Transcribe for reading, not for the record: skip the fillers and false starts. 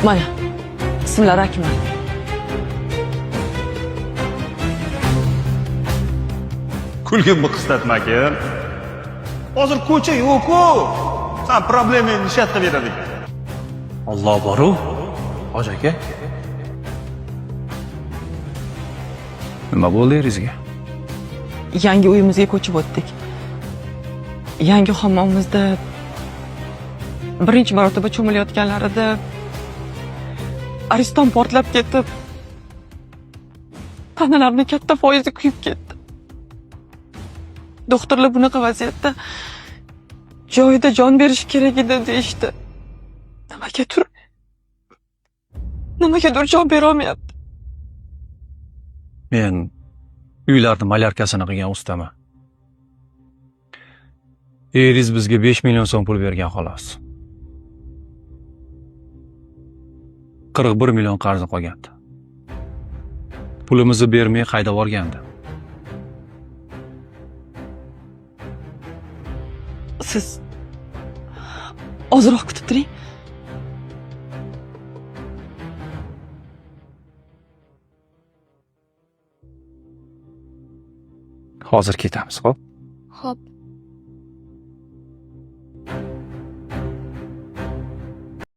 Mana, ismlari Akmal. Kulgimni qistatmakin. Hozir ko'cha yo'q-ku. San problemangni nishat qilib beradi ekan. Alloh boru. Hoji aka. Nima bo'ldi eringizga? Yangi uyimizga ko'chib o'tdik. Yangi hammomimizda birinchi marotaba cho'milayotganlarida ariston portlab ketib, tanalarini katta foizi kuyib ketdi. Doktorlar bunaqa vaziyatda joyida jon berish kerak edi deyishdi. Nimagadir jon berolmayapti. Men uylarni malyarkasini qilgan ustaman. Eringiz bizga 5 million so'm pul bergan xolos. 41 million qarzi qolgandi. Pulimizni bermay haydab yuborgandi. Siz ozroq kutib turing. Hozir ketamiz, xo'p? Xo'p.